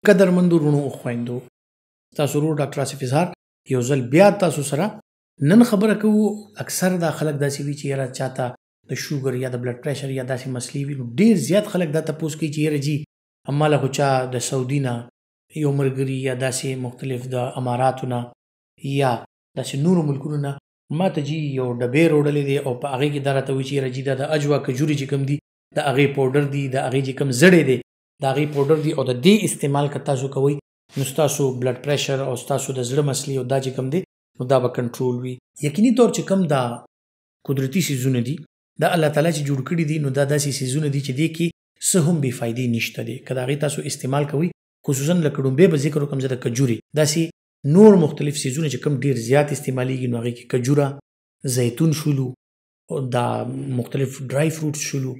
قدرمندو وروڼو او خویندو، ستاسو ورور ډاکټر آصف اظهار یو ځل بیا تاسو سره نن خبره کوو. اکثر دا خلک داسې وي چې یاره چاته د شوګر یا د بلډ پریشر یا داسې مسلې وي، نو ډېر زیات خلک دا تپوس کوي چې یاره جي ماله خو چا د سعودي نه یو ملګري یا داسې مختلف د اماراتو نه یا داسې نورو ملکونو نه ما ته جي یو ډبې روړلې دی او په هغې کې دا راته وایي چې یاره جي دا د اجوا کجوري چې کوم دي د هغې پوډر دي، د هغې چې کوم زړی دی د هغې پوډر دي او د دې استعمال که تاسو کوئ نو ستاسو بلډ پریشر او ستاسو د زړه مسلې او دا چې کوم دی نو دا به کنټرول وي. یقیني طور چې کوم دا قدرتي څیزونه دي دا الله تعالی چې جوړ کړي دي نو دا داسې څیزونه دي چې دې کې څه هم بې فایدې نشته دی. که د هغې تاسو استعمال کوئ، خصوصا لکه ړومبی به ذکر وکړم زه د کجورې، داسې نور مختلف څیزونه چې کوم ډېر زیات استعمالیږي نو هغې کې کجوره، زیتون شولو، دا مختلف ډرای فروټس شولو،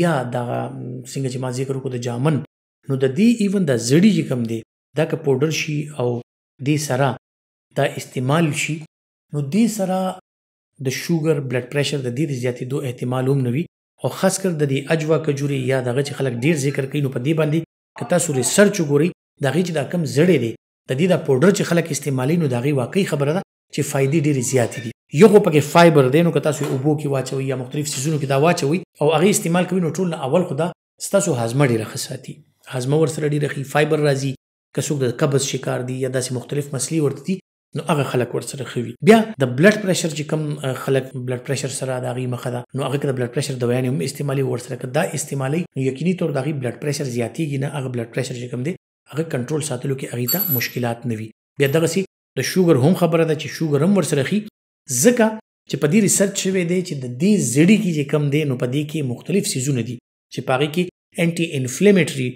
یا دغه څنګه چې ما ذکر وکړو د جامن، نو د دې ایون د زړي چې کوم دی دا که پوډر شي او دې سره دا استعمال شي نو دې سره د شوګر بلډ پریشر د دې د زیاتېدو احتمال هم نه وي. او خاص کر د دې اجوا کجورې یا دغه چې خلک ډېر ذکر کوي نو په دې باندې که تاسو ریسرچ وګورئ د هغې چې دا کوم زړی دی د دې دا پوډر چې خلک استعمالوي نو د هغې واقعي خبره ده چې فایدې ډېرې زیاتې دي. یو خو پکې فایبر دی، نو که تاسو یې اوبو کې واچوئ یا مختلف څیزونو کې دا واچوئ او هغې استعمال کوئ نو ټول نه اول خو دا ستاسو هاضمه ډېره ښه ساتي، هاضمه ورسره ډېره ښه، فایبر راځي. که څوک د قبض شکار دي یا داسې مختلف مسلې ورته دي نو هغه خلک ورسره ښه وي. بیا د بلډ پریشر چې کوم خلک بلډ پریشر سره د هغې مخه ده نو هغه که د بلډ پریشر دوایانې هم استعمالوي ورسره که دا استعمالوي نو یقیني طور د هغې بلډ پریشر زیاتېږي نه، هغه بلډ پریشر چې کوم دی هغه کنټرول ساتلو کې هغې ته مشکلات نه وي. بیا دغسې د شوګر هم خبره ده چې شوګر هم ورسره ښي، ځکه چې په دې ریسرچ شوی دی چې د دې زړي کې چې کوم دی نو په دې کې مختلف څیزونه دي چې په هغې کې انټي انفلیمیټري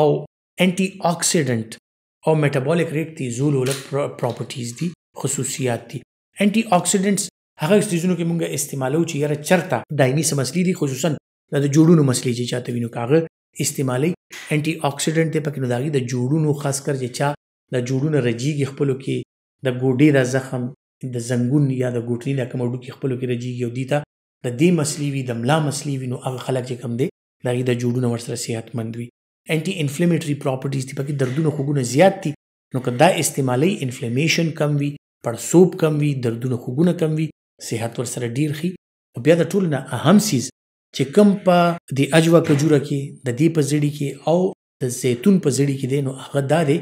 او انټي اکسیډنټ او میټابولیک ریټ تیزولو له پراپرټیز دي، خصوصیات دي. انټي اکسیډنټس هغه څیزونو کې مونږ استعمالو چې یاره چرته دایمي څه مسلې دي، خصوصا د جوړونو مسلې چې چاته وي نو که هغه استعمالوي انټي اکسیډنټ دی پکې، نو د هغې د جوړونو خاص کر چې چا د جوړونه رجیږي خپلو کې، د ګوډې د زخم د زنګون یا د ګوټني د کوم هډوکي خپلو کې رجیږي او دې ته د دې مسلې وي، د ملا مسلې وي، نو هغه خلک چې کوم دی د هغې د جوړونه ورسره صحتمند وي. انټي انفلیمیټري پراپرټیز دي پکې، دردونه خوږونه زیات دي نو که دا استعمالوي انفلیمیشن کم وي، پړسوب کم وي، دردونه خوږونه کم وي، صحت ورسره ډیر ښي. او بیا د ټولو نه اهم څیز چې کوم په دې اجوا کجوره کې د دې په زړي کې او د زیتون په زړي کې دی نو هغه دا دی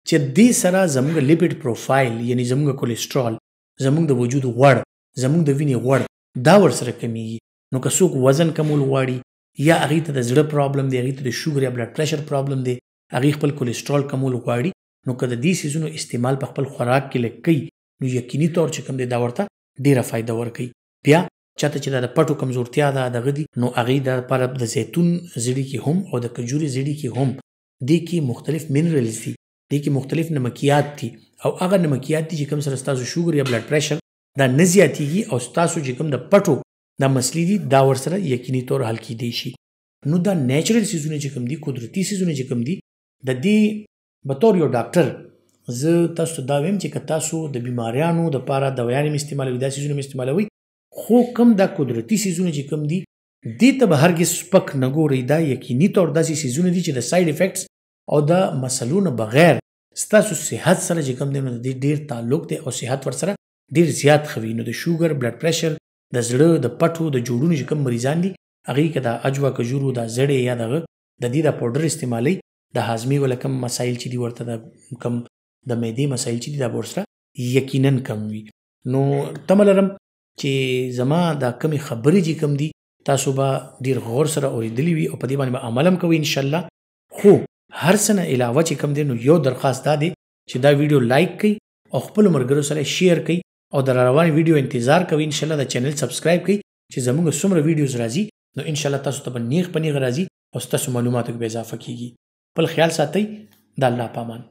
چې دې سره زموږ لیپیډ پروفایل یعنی زموږ کولیسټرول، زموږ د وجود غوړ، زموږ د وینې غوړ دا ورسره کمیږي. نو که څوک وزن کمول غواړي یا هغې ته د زړه پرابلم دی، هغې ته د شوګر یا بلډ پریشر پرابلم دی، هغې خپل کولیسټرول کمول غواړي نو که د دې څیزونو استعمال په خپل خوراک کې لږ کوي نو یقیني طور چې کوم دی دا ورته ډېره فایده ورکوي. بیا چاته چې دا د پټو کمزورتیا ده دغه دي نو هغې د لپاره د زیتون زړي کې هم او د کجورې زړي کې هم دې کې مختلف منرلز دي، دې کې مختلف نمکیات دي او هغه نمکیات دي چې کوم سره ستاسو شوګر یا بلډ پریشر دا نه زیاتیږي او ستاسو چې کوم د پټو دا مسلې دي دا ورسره یقیني طور حل کیدی شي. نو دا نیچرل څیزونه چې کوم دي، قدرتي څیزونه چې کوم دي، د دې به طور یو ډاکټر زه تاسو ته دا وایم چې که تاسو د بیماریانو دپاره دوایانې هم استعمالوئ، دا څیزونه هم استعمالوئ، خو کوم دا قدرتي څیزونه چې کوم دي دې ته به هرګز سپک نه ګورئ. دا یقیني طور داسې څیزونه دي چې د سایډ افیکټس او د مسلو نه بغیر ستاسو صحت سره چې کوم دی نو د دې ډېر تعلق دی او صحت ورسره ډېر زیات ښه وي. نو د شوګر، بلډ پریشر، د زړه د پټو د جوړونو چې کوم مریضان دي هغې که دا اجوا کجورو دا زړې یا دغه د دې دا پوډر استعمالوي د هاضمې ولا کوم مسایل چې دي ورته د کوم د معدې مسایل چې دي دا به ورسره یقینا کم وي. نو تمه لرم چې زما دا کمې خبرې چې کوم دي تاسو به ډېر غور سره اورېدلي وي او په دې باندې به عمل هم کوئ انشاءالله. خو هر څه نه علاوه چې کوم دی نو یو درخواست دا دی چې دا ویډیو لایک کړئ او خپلو ملګرو سره شیر کړئ او د روانې ویډیو انتظار کوئ انشاءالله. د چینل سبسکرایب کړئ چې زموږ څومره ویډیوز راځي نو انشاءالله تاسو ته به نیغ په نیغه راځي او ستاسو معلوماتو کې به اضافه کیږي. خپل خیال ساتئ، د الله په امان.